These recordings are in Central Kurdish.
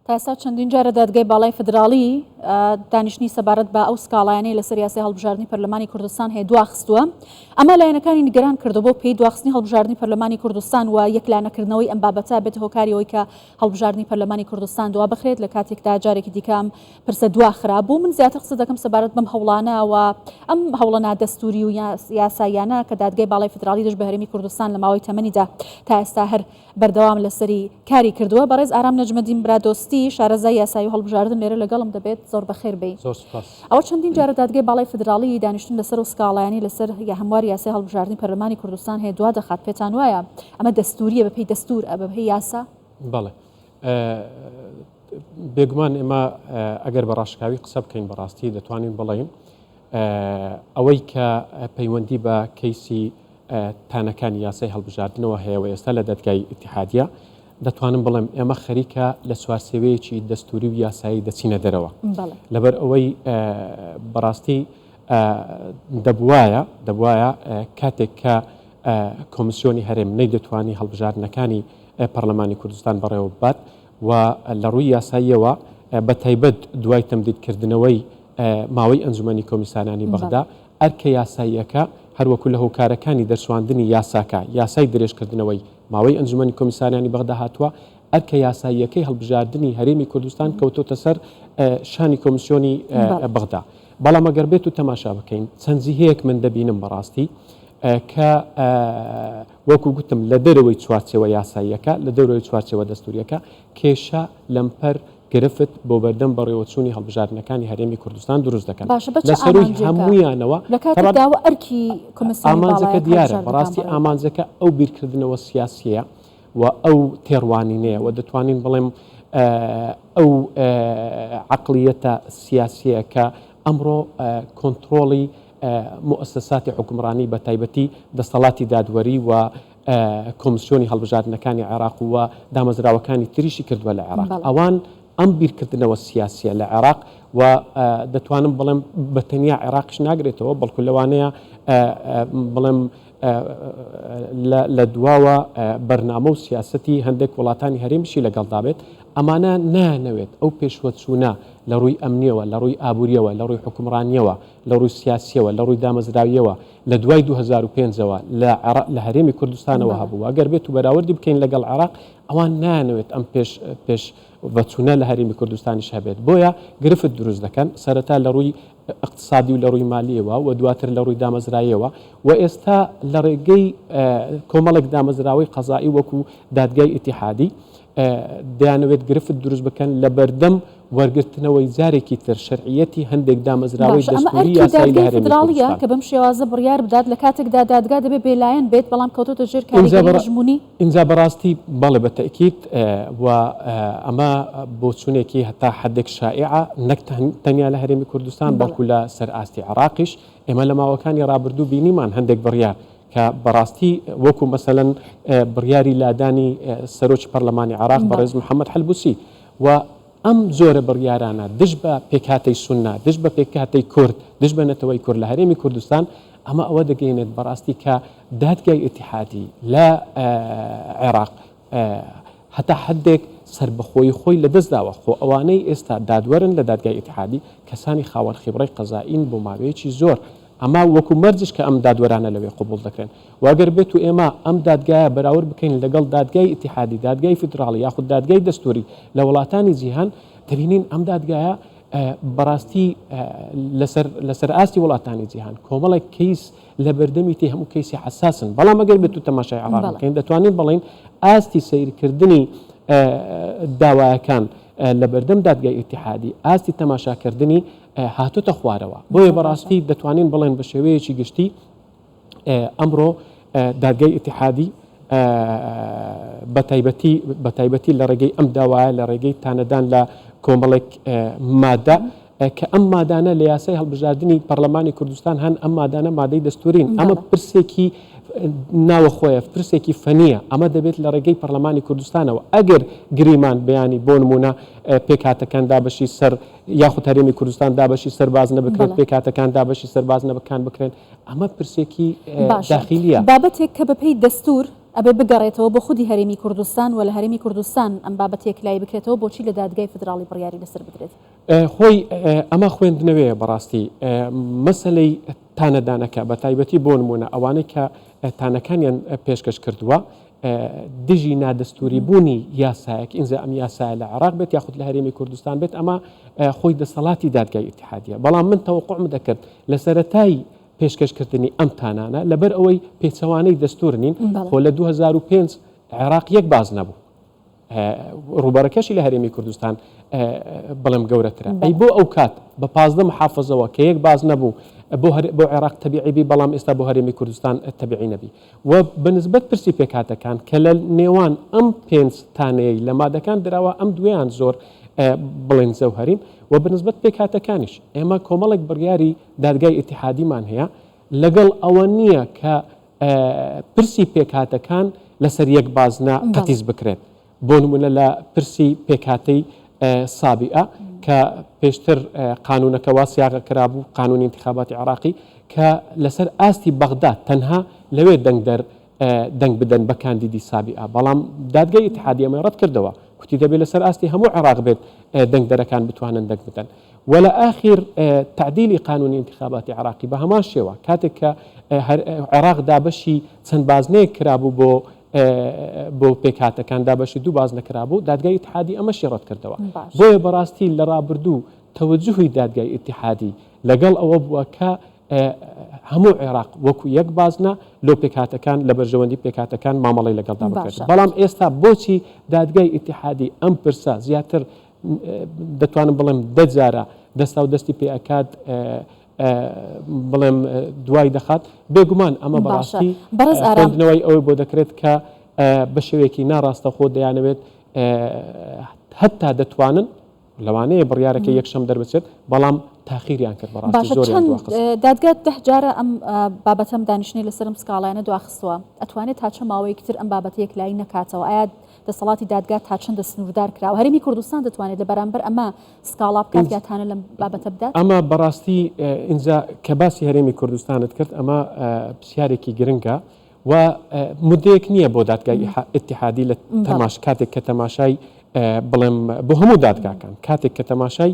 تا ئێستا چەندین جارە دادگای باڵای فیدراڵی دانیشتنی سەبارەت بە ئەو سکاڵایانەی لەسەر یاسای هەڵبژاردنی پەرلەمانی کوردستان هەیە دواخستووە. ئەمە لایەنەکانی نیگەران کردووە بەو پێی دواخستنی هەڵبژاردنی پەرلەمانی کوردستان و یەکلانەکردنەوەی ئەم بابەتە بێتە هۆکاری ئەوەی کە هەڵبژاردنی پەرلەمانی کوردستان دوابخرێت لە کاتێکدا جارێکی دیکە ئەم پرسە دواخرا بوو. من زیاتر قسە دەکەم سەبارەت بەم هەوڵانە و ئەم هەوڵە نادەستووری و یاساییانە کە دادگای باڵای فیدراڵی دژ بە هەرێمی کوردستان لە ماوەی تەمەنیدا تا ئێستا هەر بەردەوام لەسەری کاری کردووە. بەڕێز ئارام نەجمەدین برادۆستی، شارەزای یاسایی و هەڵبژاردن لێرە لەگەڵم دەبێت، زۆر بەخێر بێی. زۆر سوپاس. ئەوە چەندین جارە دادگای باڵای فیدراڵی دانیشتن لەسەر و سکاڵایانی لەسەر یا هەمواری یاسای هەڵبژاردنی پەرلەمانی کوردستان هەیە دوا دەخات، پێتان وایە ئەمە دەستوورییە بەپێی دەستوور ە بەپێی یاسا؟ بەڵێ بێگومان ئێمە ئەگەر بە ڕاشکاوی قسە بکەین بەڕاستی دەتوانین بڵێین ئەوەی کە پەیوەندی بە کەیسی تانەکانی یاسای هەڵبژاردنەوە هەیە و ئێستا لە دادگای ئیتیحادیە، دەتوانم بڵێم ئێمە خەریکە لە چوارچێوەیەکی دەستووری و یاسایی دەچینە دەرەوە. لەبەر ئەوەی بەڕاستی دەبوایە دەبوایە کاتێک کە کۆمیسیۆنی هەرێم نەیدەتوانی هەڵبژاردنەکانی پەرلەمانی کوردستان بەڕێوە ببات و لە ڕووی یاساییەوە بە تایبەت دوای تەمدیدکردنەوەی ماوەی ئەنجومەنی کۆمیسارانی بەغدا، ئەرکە یاساییەکە هەروەکو لە هۆکارەکانی دەرچواندنی یاساکە، یاسای درێژکردنەوەی ماوەی ئەنجومەنی کۆمیساریانی بەغدا هاتووە، ئەرکە یاساییەکەی هەڵبژاردنی هەرێمی کوردستان کەوتۆتە سەر شانی کۆمیسیۆنی بەغدا. بەڵام ئەگەر بێت و تەماشا بکەین چەند جیهەیەک من دەبینم بەڕاستی کە وەکو گوتم لە دەرەوەی چوارچێوە یاساییەکە، لە دەرەوەی چوارچێوە دەستوریەکە کێشە لەمپەر گرفت بۆ بەردەم بەڕێوەچوونی هەڵبژاردنەکانی هەرێمی کوردستان دروست دەکەن. باشە بە چ لە سەرووی ئامانجێکە؟ هەموویانەوە لە کاتێکدا ئەوە ئەرکی کۆمیسیۆنی ئامانجەکە باڵایە کە دیارە، هەڵبژاردنەکان بەڕاستی بەڕێوە ببات. ئامانجەکە ئەو بیرکردنەوە سیاسییە و ئەو تێڕوانینەیە و دەتوانین بڵێم ئەو عەقڵیەتە سیاسییە کە ئەمڕۆ کۆنترۆڵی موئەسەساتی حوکمڕانی بە تایبەتی دەسەڵاتی دادوەری و کۆمسیۆنی هەڵبژاردنەکانی عێراق و دامەزراوەکانی تریشی کردووە لە عێراق. ئەوان ئەم بیرکردنەوە سیاسیە لە عێراق و دەتوانم بڵێم بە تەنیا عێراقیش ناگرێتەوە، بەڵکو لەوانەیە بڵێم لە دواوە بەرنامە و سیاسەتی هەندێک وڵاتانی هەرێمیشی لەگەڵدا بێت، ئەمانە نایانەوێت ئەو پێشوەچوونە لە ڕووی ئەمنیەوە، لە ڕووی ئابووریەوە، لە ڕووی حوکمڕانیەوە، لە ڕووی سیاسیەوە، لە ڕووی دامەزراویەوە لە دوای 2005 ەوە لە عێراق لە هەرێمی کوردستانەوە هەبوو، ئەگەر بێت و بەراوردی بکەین لەگەڵ عێراق، ئەوان نایانەوێت ئەم پێش پێش ڤەچوونە لە هەرێمی کوردستانیش هەبێت، بۆیە گرفت دروست دەکەن، سەرەتا لە ڕووی ئیقتسادی و لە ڕووی مالیەوە و دواتر لە ڕووی دامەزرایەوە و ئێستا لە ڕێگەی کۆمەڵێک دامەزراوەی قەزائی وەکو دادگای ئیتیحادی دەیانەوێت گرفت دروست بکەن لە بەردەم وەرگرتنەوەی جارێکی تر شەرعیەتی هەندێک دامەزراوەی باشە ئەمە دەستووری ئەرکی یاسایی لە دادگای هەرێمی فیدراڵییە کوردستان. کە بەم شێوازە بڕیار بدات لە کاتێکدا دادگا دەبێ بێلایەن بێت بەڵام کەوتۆتە ژێر ئینجا کاریگەری بەڕا هەژموونی. ئینجا بەڕاستی بەڵێ بە تەئکید و ئەمە بۆچوونێکی هەتا حەدێک شائیعە نەک تەنیا لە هەرێمی کوردستان بەڵێ. بەڵکو لە سەر ئاستی عێراقیش ئێمە لە ماوەکانی ڕابردوو بینیمان هەندێک بڕیار کە بەڕاستی وەکو مەسەلەن بڕیاری لادانی سەرۆکی پەرلەمانی عێراق بەڵێ. بەڕێز محەمەد حەلبوسی و ئەم جۆرە بڕیارانە دژ بە پێکهاتەی سوننە، دژ بە پێکهاتەی کورد، دژ بە نەتەوەی کورد لە هەرێمی کوردستان، ئەمە ئەوە دەگەیەنێت بەڕاستی کە دادگای ئیتیحادی لە عێراق هەتا حەدێک سەربەخۆیی خۆی لەدەست داوە، خۆ ئەوانەی ئێستا دادوەرن لە دادگای ئیتیحادی کەسانی خاوەن خیبڕەی قەزائین بۆ ماوەیەکی زۆر، ئەمە وەکو مەرجش کە ئەم دادوەرانە لەوێ قبوڵ دەکرێن و ئەگەر بێت و ئێمە ئەم دادگایە بەراورد بکەین لەگەڵ دادگای ئیتیحادی، دادگای فیدراڵی یاخود دادگای دەستوری لە وڵاتانی جیهان دەبینین ئەم دادگایە بەڕاستی لەسەر لەسەر ئاستی وڵاتانی جیهان کۆمەڵێک کەیس لە بەردەمیتی هەموو کەیسی حەساسن، بەڵام ئەگەر بێت و تەماشای عێراق بکەین دەتوانین بڵێین ئاستی سەیرکردنی داوایەکان لە بەردەم دادگای ئیتیحادی ئاستی تەماشاکردنی هاتۆتە خوارەوە. بۆیە بەڕاستی دەتوانین بڵێن بە شێوەیەکی گشتی ئەمڕۆ دادگای ئیتیحادی بەتایبەتی بەتایبەتی لە ڕێگەی ئەم داوایە لە ڕێگەی تانەدان لە کۆمەڵێک مادە کە ئەم مادانە لە یاسای هەڵبژاردنی پەرلەمانی کوردستان هەن ئەم مادانە مادەی دەستورین ئەمە پرسێکی ناوەخۆیە پرسێکی فەنیە ئەمە دەبێت لە ڕێگەی پەرلەمانی کوردستانەوە ئەگەر گریمان بەیانی بۆ نمونە پێکهاتەکان دابەشی سەر یاخود هەرێمی کوردستان دابەشی سەر بازنە بکرێت، پێکهاتەکان دابەشی سەر بازنەکان بکرێن، ئەمە پرسێکی باشە داخیلییە. بابەتێک کە بەپێی دەستوور. ئەبێ بگەڕێتەوە بۆ خودی هەرێمی کوردستان و لە هەرێمی کوردستان ئەم بابەتە یەکلایی بکرێتەوە، بۆچی لە دادگای فیدراڵی بڕیاری لەسەر بدرێت؟ خۆی ئەمە خوێندنەوەیە بەڕاستی مەسەلەی تانەدانەکە بە تایبەتی بۆ نمونە ئەوانەی کە تانەکانیان پێشکەش کردووە دژی نادەستوری بوونی یاسایەک ئینجا ئەم یاسایە لە عێراق بێت یاخود لە هەرێمی کوردستان بێت ئەمە خۆی دەسەڵاتی دادگای ئیتحادیە بەڵام من تەوەقعم دەکرد لە سەرەتای پێشکەشکردنی ئەم تانانە لەبەر ئەوەی پێچەوانەی دەستور نین خۆ لە 2005 عێراق یەک باز نەبوو ڕووبەرەکەشی لە هەرێمی کوردستان بڵێم گەورەترە ئەی بۆ ئەو کات بە 15 محافظەوە کە یەک باز نەبوو بۆ بۆ عێراق تەبیعی بی بەڵام ئێستا بۆ هەرێمی کوردستان تەبیعی نەبی و بەنسبەت پرسی پێکهاتەکان کە لە نێوان ئەم پێنج تانەیەی لە مادەکان دراوە ئەم دویان زۆر بڵێن جەوهەرین و بەنسبەت پێکهاتەکانیش ئێمە کۆمەڵێک بڕیاری دادگای ئیتیحادیمان هەیە لەگەڵ ئەوە نییە کە پرسی پێکهاتەکان لەسەر یەک بازنە قەتیس بکرێت. بۆ نمونە لە پرسی پێکهاتەی سابیئە کە پێشتر قانونەکە وا سیاغە کرابوو، قانونی ئینتخاباتی عێراقی، کە لەسەر ئاستی بەغدا تەنها لەوێ دەنگدەر دەنگ بدەن بە کاندیدی سابیئە، بەڵام دادگای ئیتیحادی ئەمەی ڕەتکردەوە، کوتی دەبێت لەسەر ئاستی هەموو عێراق بێت دەنگدەرەکان بتوانن دەنگ بدەن. وە لە ئاخیر تەعدیلی قانونی ئینتخاباتی عێراقی بە هەمان شێوە کاتێک کە عێراق دابەشی چەند بازنەیەک کرابوو بۆ بۆ پێکهاتەکان دابەشی دوو بازنە کرابوو دادگای ئیتحادی ئەمەشی ڕەت کردەوە بۆیە بەڕاستی لە ڕابردوو تەوەجوهی دادگای ئیتحادی لەگەڵ ئەوە بووە کە هەموو عێراق وەکو یەک بازنە لۆ پێکهاتەکان لە بەرژەوەندی پێکهاتەکان مامەڵەی لەگەڵدا بکرێت بەڵام ئێستا بۆچی دادگای ئیتحادی ئەم پرسە زیاتر دەتوانم بڵێم دە جارە دەستا و دەستی پێ ئەکات بڵێم دوای دەخات بێگومان ئەمە بەڕاستی خوێندنەوەی ئەوەی بۆ دەکرێت کە بە شێوەیەکی ناڕاستەخۆ دەیانەوێت هەتا دەتوانن لەوانەیە بڕیارەکە یەکشەم دەربچێت بەڵام تاخیریان کرد بەڕاستی زۆریان دواخست. دادگا ده جارە ئەم بابەتەم دانیشتنی لەسەرم سکاڵایانە دواخستووە ئەتوانێت تا چە ماوەیەکی تر ئەم بابەتە یەکلایی نەکاتەوە ئایا دەسەڵاتی دادگا تا چەندە سنووردار کراوە؟ هەرێمی کوردستان دەتوانێت لە بەرامبەر ئەمە سکاڵا بکات یا تانە لەم بابەتە بدات؟ ئەمە بەڕاستی ئینجا کە باسی هەرێمی کوردستانت کرد ئەمە پرسیارێکی گرنگە و مدەیەک نییە بۆ دادگای ئیتیحادی لە تەماش کاتێک کە تەماشای بڵێم بۆ هەموو دادگاکان کاتێک کە تەماشای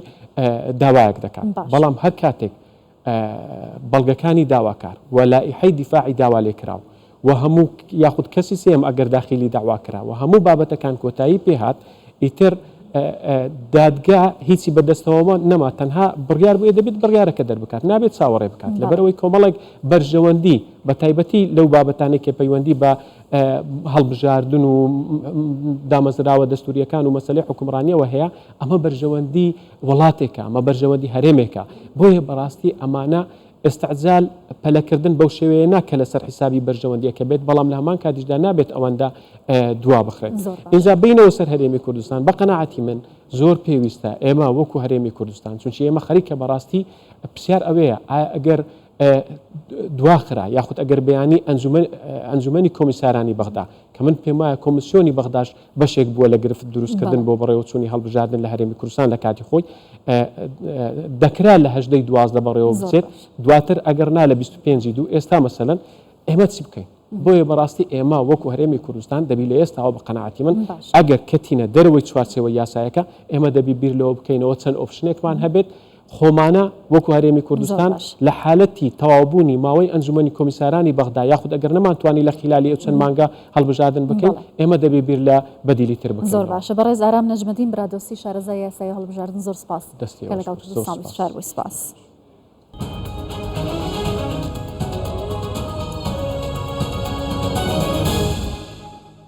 داوایەک دەکات بەڵام هەر کاتێک بەڵگەکانی داواکار و لائیحەی دیفاعی داوالێکراو و هەموو یاخود کەسی سێیەم ئەگەر داخیلی دەعوا کرا و هەموو بابەتەکان کۆتایی پێهات ئیتر دادگا هیچی بەدەستەوە نەما تەنها بڕیار بۆیە دەبێت بڕیارەکە دەربکات نابێت چاوەڕێ بکات لەبەرئەوەی کۆمەڵێک بەرژەوەندی بە تایبەتی لەو بابەتانەی کە پەیوەندی بە هەڵبژاردن و دامەزراوە دەستوریەکان و مەسەلەی حکومڕانیەوە هەیە ئەمە بەرژەوەندی وڵاتێکە، ئەمە بەرژەوەندی هەرێمێکە، بۆیە بەڕاستی ئەمانە ئیستعجال، پەلەکردن بەو شێوەیە نا کە لەسەر حیسابی بەرژەوەندییەکە بێت، بەڵام لە هەمان کاتیشدا نابێت ئەوەندە دوا بخرێت. ئینجا بێینەوە سەر هەرێمی کوردستان، بە قەناعەتی من زۆر پێویستە ئێمە وەکو هەرێمی کوردستان، چونکی ئێمە خەریکە بەڕاستی پرسیار ئەوەیە ئایا ئەگەر دواخرا یاخود ئەگەر بەیانی ئەنجومەنی کۆمیسارانی بەغدا کە من پێم وایە کۆمیسیۆنی بەغداش بەشێک بووە لە گرفت دروستکردن بۆ بەڕێوەچوونی هەڵبژاردن لە هەرێمی کوردستان لە کاتی خۆی دەکرا لە هەژدەی 12 بەڕێوە بچێت دواتر ئەگەر نا لە 25 دوو ئێستا مەسەلەن ئێمە چی بکەین بۆیە بەڕاستی ئێمە وەکو هەرێمی کوردستان دەبی لە ئێستاوە بە قەناعەتی من ئەگەر کەتینە دەرەوەی چوارچێوەی یاسایەکە ئێمە دەبی بیر لەوە بکەینەوە چەند option ێکمان هەبێت خۆمانە وەکو هەرێمی کوردستان لە حالەتی تەواوبوونی ماوەی ئەنجومەنی کۆمیسارانی بەغدا یاخود ئەگەر نەمانتوانی لە خیلالی ئەو چەند مانگە هەڵبژاردن بکەین ئێمە دەبێ بیر لە بەدیلی تر بکەینەوە. زۆر باشە بەڕێز ئارام نەجمەدین برادۆستی شارەزای یاسایی هەڵبژاردن زۆر سپاس کە لەگەڵ کوردستان 24 بووی سپاس.